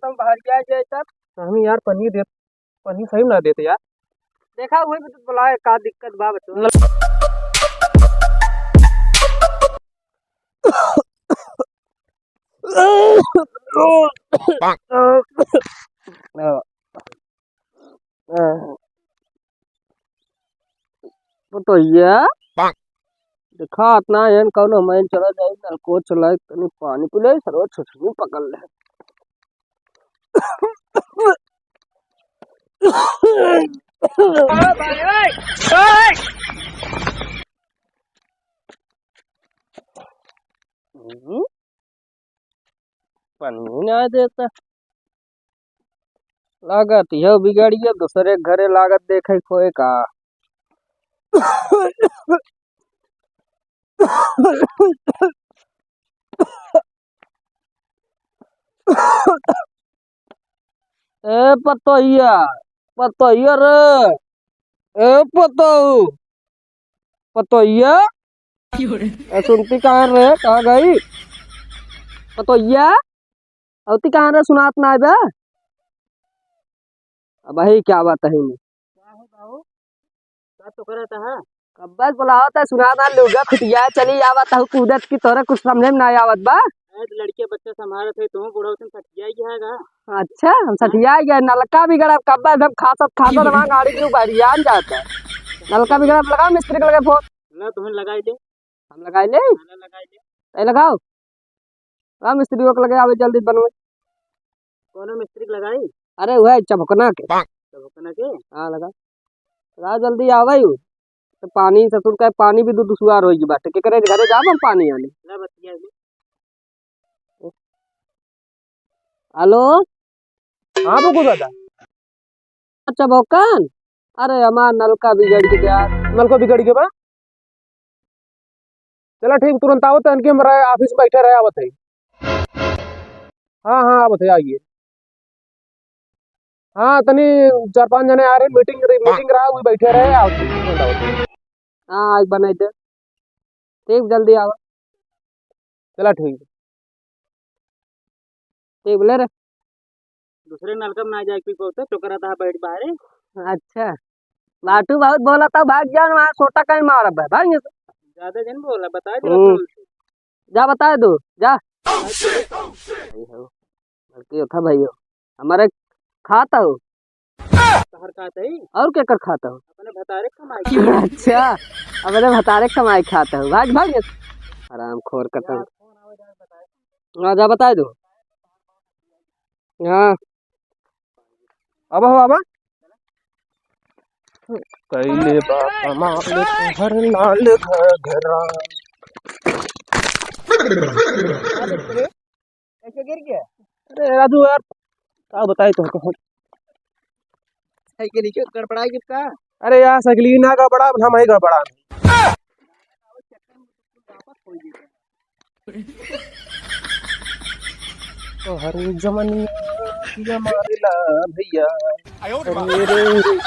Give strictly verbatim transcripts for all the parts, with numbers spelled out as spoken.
हम बाहर जाए जाए तब। हम यार पनीर देत, पनीर सही में ना देते यार। देखा वही भी तो बोला है, का दिक्कत बा बच्चों। पतोहिया, देखा अतना एन कौनो मैन चला जाई, नलको चलाई, तनी पानी पी ले, सरवा छुछुनी पकड़ ले। हम्म? पानी ना देता। लागत यह बिगड़िया, दूसरे के घरे लागत देखे खोए का। ए पतोहिया, पतोहिया रे, ए पतोहू, पतोहिया। ए सुनती कहाँ रे, कहाँ गई पतोहिया? अवती कहाँ रे, सुनात ना आवे। अब भाई क्या बात है नहीं। का हो बाबू? का तो करत है? कब्बस बुलावत है, सुना ना लुगा खुटिया चली आवत है कूदत की, तोरा कुछ समझे में ना आवत बा। अरे तो लड़के बच्चा संभालत है, तू बूढ़ा उतन सठिया ही है गा। अच्छा, हम सठिया ही गए, नलका बिगड़ा कब्बस हम खासत खासत वहाँ गाड़ी के ऊपर यान जाता है। नलका बिगड़ा, लगाओ मिस्त्री के लगे फोन। ला तुहन लगाई ले। हम लगाई ले? हाँ, ला लगाई ले। ए लगाओ। हाँ, मिस्त्री के लगे आवे, जल्दी बनवे। कौनो मिस्त्री के लगाई? अरे, वह चभकना के। चभकना के? हाँ, लगा। लगा, जल्दी आवे यू। तो पानी, ससुर का पानी भी दु-, दुसुआर होई बाटे। केकरे घरे जाब हम पानी आने? ला, बतिया ले। हेलो? हाँ, बबू दादा। अच्छा, भौकान? अरे, हमार नलका बिगड़ गया। नलका बिगड़ गया बा? चला ठीक, तुरंत आवत है, इनके हम रहे, office में बैठे रहे, आवत है। हाँ, हाँ, आवत है, आइए। हाँ, तनी चार पाँच जने आ रहे, meeting रही, meeting रहा, वही बैठे रहे, आवत है, तुरंत आवत है। हाँ, आज बनाई दे। ठीक, जल्दी आवा। चला ठीक। ठीक बोले रे। दूसरे नलका में ना जाए कोई बहुत, टोकरा था बैठ बाहरे। अच्छा। बाटू बहुत बोला था, भाग जाओ, वहाँ सोटा कहीं मारब है, भाग यहाँ से। ज्यादा जन बोला, बता दे हम्म। अपना। जा बता दो, जा। Oh, shit! Oh, shit! भाई हो, लड़की उठा भाई हो। हमारे खाता हो। तहर खाता ही? और केकर खाता हो? अपने भतारे कमाई के। अच्छा, अपने भतारे कमाई खाता हो। भाग, भाग। हराम खोर कतम। यार, फोन आवे जाए बताए। हाँ, जा बताए दो। हाँ। अब हो, अब। कैले बा कमाल तोहर लाल घघरा। कैसे गिर गया? अरे राजू यार, का बताई तो, साइकिल ही क्यों गड़बड़ा गई का? अरे यार, साइकिल ही ना गड़बड़ा, हम ही गड़बड़ा। तोहर जमनिया मारेला भैया। अरे रे।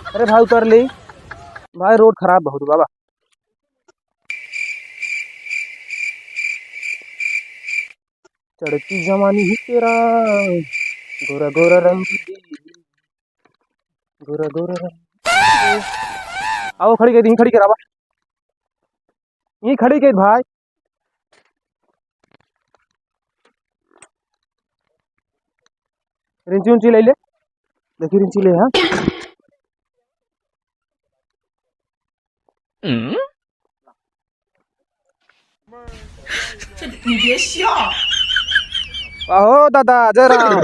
अरे भाई उतर ले भाई, road खराब बहुत बाबा। चढ़ती जवानी ही तेरा गोरा गोरा रंग, गोरा गोरा रंग। आओ खड़ी कर दी, खड़ी करावा। ये खड़ी के भाई। रिंची उंची ले ले। देखी रिंची ले, हाँ। आहो दादा, जय राम।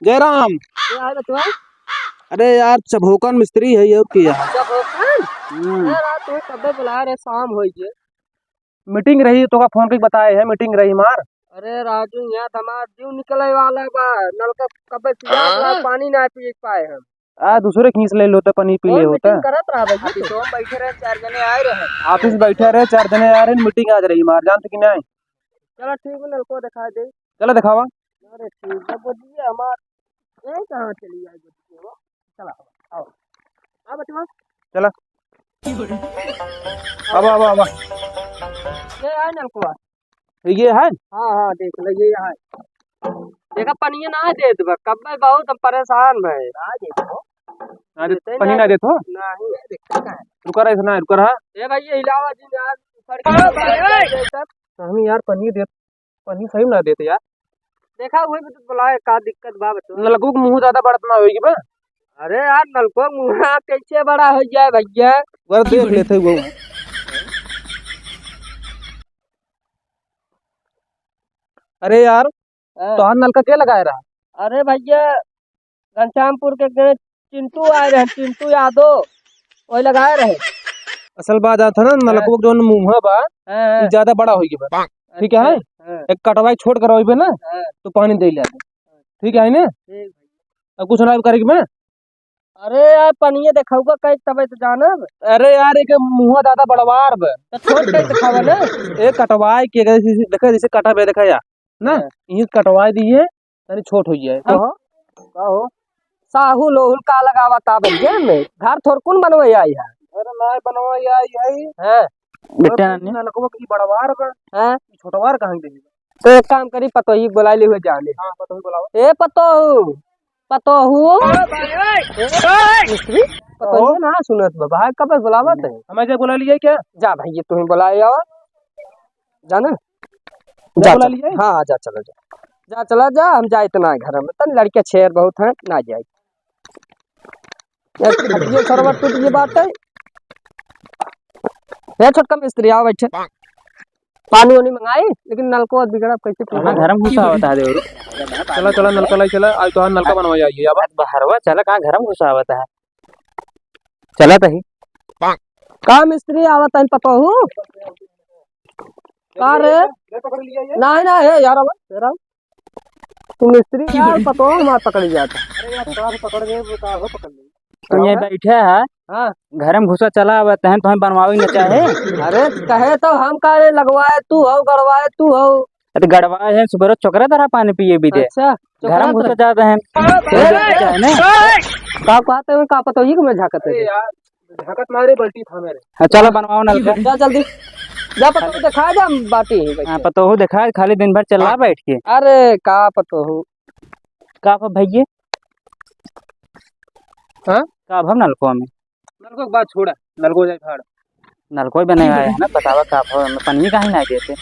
जय राम। अरे यार, चभोकन मिस्त्री है, और क्या? चभोकन? हम्म। अरे रात में कब बुला रहे, शाम हो गए। Meeting रही, तोका फोन करके बताए है, meeting रही मार। अरे राजू, यहाँ तो हमार जीव निकले वाला बा। नलका कब्बे से हाँ? पानी ना पी पाए हम। आ, दूसरे खींच ले लो तो पानी पी ले होता। Meeting करत रहा भाई, office में बैठे रहे, चार जने आए रहे। Office बैठे रहे, चार जने आए रहे, meeting आज रही मार, जानते कि नहीं? चला ठीक है, नलको दिखा दे। चला दिखावा। अरे ठीक है, बोलिए हमार, ये कहाँ चली आई बोलिए वो? चला, आओ। आ बचवा। चला। आवा, आवा, आवा। ये है नलकुआ। ये है? हाँ, हाँ, देख लो, ये है। देखा, पनिया ना देत बा, कब मैं बहुत हम परेशान भए। ना देत हो। ना देत, देते पनिया ना। ना देत हो? नहीं, देखते का है? रुका रहा, इतना रुका रहा। ए भैया, हिलावा जी, यार, ऊपर की हम यार पनिया देत, पनिया सही में ना देत यार। देखा, वही भी तो बोला है, का दिक्कत बा, बच्चों? नलकू के मुँह ज्यादा बढ़त ना होई कि बा? अरे यार, नलको मुँहा कैसे बड़ा हो जाए भैया? वर देख लेते वो। अरे यार, हाँ। तोहार नलका के लगाए रहा? अरे भैया, घनश्यामपुर के, के चिंटू आए रहे, चिंटू यादव, वही लगाए रहे। असल बात जात है ना, हाँ। नलकवा के जौन मुँह बा, हाँ, हाँ। ई ज्यादा बड़ा होई बा। ठीक है? अच्छा, हाँ। एक कटवाई छोट करवाई बे ना, हाँ। तो पानी दे ले। ठीक है ना? ठीक। अब कुछ ना करे के बा? अरे यार, पनिया देखाऊगा कई तबे तो जानब। अरे यार, एक मुँह दादा बड़वार बा। तो छोट कई देखावा ना। एक कटवाई के, जैसे, देखा, जैसे कटा बे, देखा या। ना, हाँ। इहीं कटवाई दिए, तनी छोट हो जाए। हाँ। का हो? साहू लोहुल का लगावत बा भैया में? घर थोरकुन बनवे आई है। घर ना बनवे आई है। हाँ। बेटा नानी। नलकवा की बड़वार बा। हाँ। छोटवार कहाँ गई? तो एक काम करी, पतोही के बोलाई ली हो जाने। हाँ, पतोही बुलाओ। ए पतोहू, पतोहू। ए, मिस्त्री, पतोही ना सुनत बा, भाई कब बुलावत है? हमें क्या बुला लिया क्या? जा भैया, तू ही बुलाए आओ। जा ना। जा, जा बुला चल। लिया? हाँ, जा, चला जा। जा, चला जा, हम जाए तो ना घर में। तन लड़के छेर बहुत हैं, ना जाए। ये खटिया सरवा टूट गई बात है। ए छोटका मिस्त्री, आओ बैठे। पानी वानी मंगाई, लेकिन नलको बिगड़ा कैसे पीबा? कहाँ घर में घुसावत है देवरू? चला, चला, नलका लाई चला, आज तोहार नलका बनवा जाइए अब। बहरवा चला, कहाँ घर में घुसावत है? चला तही। का मिस्त्री आवत है पतोहू? का रे? नहीं, नहीं, हे यार, आवा, यार, आवा। तू मिस्त्री यार, पतोह हमार पकड़ जाता। अरे यार, का पकड़ गए, वो का हो पकड़ ले। तू यहाँ बैठे है, हाँ। घर में घुसा चला आवत है, तुम्हें बनवावे न चाहे। अरे कहे तो हम का रे, लगवाए तू हो, गड़वाए तू हो। अरे गड़वाए है, सुबह रोज चोकरा तरह पानी पिए भी दे। अच्छा, घर में घुसा जाता है। अरे, का कहते हैं, का पतोही को मैं झांकत है? अरे यार, झांकत मारे, बाल्टी थामे रहे। हाँ, चला बनवाओ नलका। जा जल्दी। जा पतोहू देखा जा, बाटी ही बैठ हाँ, के। पतोहू देखा, खाली दिन भर चला बैठ के। अरे, का पतोहू? का भा भैये? हाँ? का भा नलको में? नलको के बात छोड़ा, नलको जाए फाड़। नलको ही बने आए हैं ना, बतावा का भा, हमें पनिये काहे ना देते?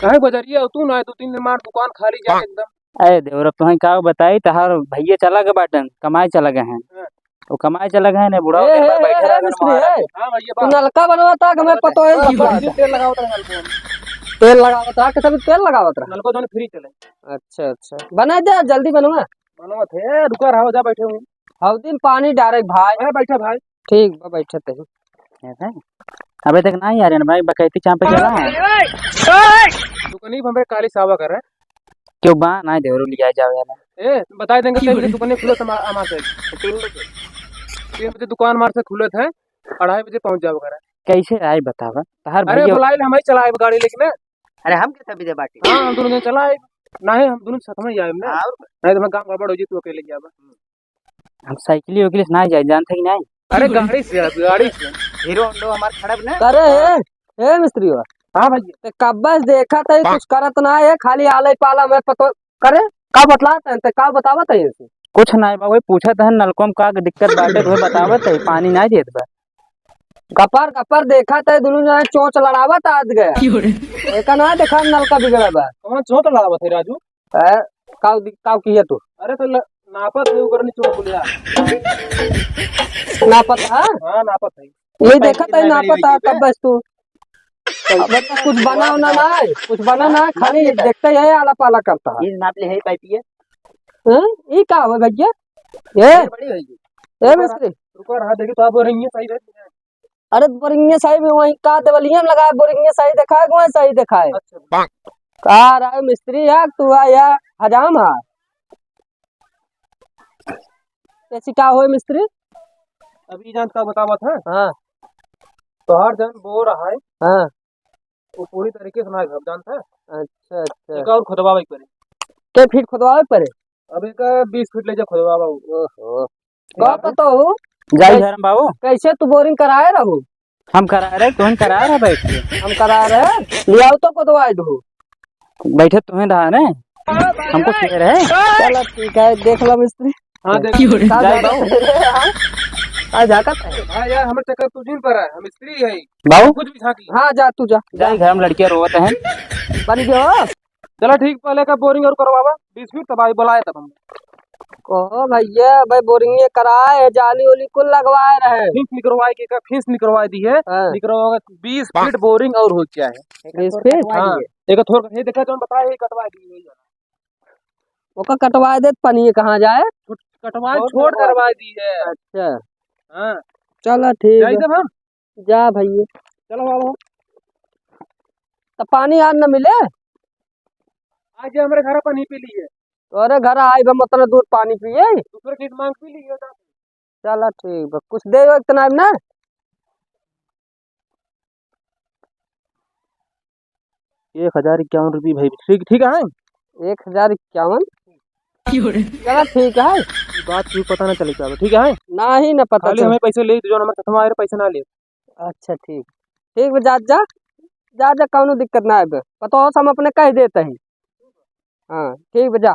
काहे बजरिया हो तू ना, दो तीन दिन मार दुकान खाली जाए एकदम। अरे देवर, अब तुहें का बताई, तहार भैया चला गए बाटन, कमाए चला गए हैं। हाँ। वो कमाए चला गए हैं, बूढ़ा ए, दिन भर ए, बैठे ए, रहे मिस्त्री, ए। हाँ भैया, तू नलका बनवा था, हमें पता है हाँ, की बात है। तेल लगावत रहे नलको में। तेल लगावत रहा, कि तभी तेल लगावत रहा? नलको जौन फ्री चले। अच्छा, अच्छा। बना दे, जल्दी बनवा। बनवा थे, रुका रहो, जा बैठे हूँ। हौ दिन पानी डारे भाई। अरे बैठा भाई। ठीक बा, बैठे तही। अबे तक ना यार, भाई बकैती चापे चला है। दुकानी पे हमरे काली सावा कर रहे। क्यों बा ना देवरू लिया जावे वाला। ए, बताई देंगे, तीन बजे दुकान खुलत हमार, हमार से। तीन बजे। तीन बजे दुकान हमार से खुलत है, अढ़ाई बजे पहुंच जावे करे। कैसे आए बतावा? तहार अरे भैया बुलाइल, हम ही चलाए गाड़ी लेके ना। अरे हम के तभी दे बाटी। हाँ, हम दोनों जन चलाए। नहीं, हम दोनों साथ में ही आए ना। हाँ, और नहीं तो मैं काम गड़बड़ हो जी, तू अकेले जाबा। हम साइकिल उकिल से ना जाए, जानते कि नहीं? अरे गाड़ी से, गाड़ी से। हीरो होंडो हमार खराब ना। अरे ए, ए मिस्त्री बा। हाँ भैया। ते कब्बे से देखा था, कुछ करत ना है, खाली आले पाला में पतो करे। का बतलात है ते, का बतावत है इसे? कुछ ना है बाबू, पूछत है नलको में का दिक्कत बाटे, तुम्हें बतावत है, पानी ना देत बा। गपर गपर देखा था, दोनों जने चोंच लड़ावत आज गया। एका ना देखा नलका बिगड़ा बा। कौन चोंच लड़ावत है राजू? ए, काउ दि-, काउ किया तू? अरे तो ल-, नापत है ऊपर नीचे हो गया। नापत है? हाँ, नापत है। ये देखत है, नापत है, कब बस तू? अब तो कुछ बना होना ना है, कुछ बना ना है, खाली देखते ही है, आला पाला करता है। ये नाप ले है पाइप ये। हैं? ये का हो भैया? ये? ये बड़ी होगी। ए मिस्त्री। रुको रहा, देखो तो आप बोल रही हैं, सही है। अरे बोरिंगे सही में वहीं का देवलिया में लगाए, बोरिंगे सही देखाए, वहीं सही देखाए। अच्छा। का रहा मिस्त्री है, तू आ या हजाम है। ऐसी का होए मिस्त्री? अभी जान का बतावत है? हाँ। तोहार जन बोर है। हाँ। वो पूरी तरीके से ना है, जानता है? अच्छा, अच्छा। एक और खुदवावे के पड़े। के फीट खुदवावे के पड़े? अब एक बीस फीट ले जा खुदवावा। ओहो। का पता हो? जाई कै-, घर में बाबू। कैसे तू बोरिंग कराए रहू? हम कराए रहे, तुहन कराए रहे बैठ के। हम कराए रहे, लियाओ तो खुदवाए दो। बैठे तुहें रहा ने। हमको शेर है। चलो ठीक है, देख लो मिस्त्री। हाँ, देख। का जाए झाका बाबू? का झाका? हाँ यार, हमरे चक्कर तू जिन पर है, हम मिस्त्री है। बाबू? कुछ भी झाकी। हाँ, जा तू जा, जा। जाए घर में लड़कियाँ रोवत हैं। बन गयो? चला ठीक, पहले का बोरिंग और करवावा, बीस फीट तब आई, बोलाए तब हम। कहो भैया, भाई बोरिंग ये कराए, जाली ओली कुल लगवाए रहे। फीस निकरवाए के का, फीस निकरवाए दी है, हाँ। निकरवाए बीस फीट बोरिंग और हो गया है। बीस फीट? हाँ, एक थोर, ये देखा जौन बताए, ये कटवा दी है। ओका कटवाए दे, पनिये कहाँ जाए? छोट-, कटवाए छोट छोट करवाए। करवाए दी है। अच्छा। हाँ। चला ठीक जाई है। तब हम। जा भैया। चलो बाबा। त पानी आज न मिले? आज ये हमरे घर पानी पी लिए। तोरे घर आई बा, मतलब दूर पानी पिए? दूसरे चीज मांग पी लिए। चला ठीक बा, कुछ दे दो इतना ना। एक हजार इक्यावन रुपये भाई, ठीक, ठीक है। एक हजार इक्यावन? चला ठीक है। बात की पता ना चले क्या, ठीक है। ना ही ना पता खाली चले। हमें पैसे ले, जो हमारे साथ में आए रहे, पैसे ना ले। अच्छा ठीक, ठीक बा, जा, जा, जा, जा, कौनो दिक्कत ना आवे, पता हो, हम अपने कह देते हैं। हाँ, ठीक बा, जा।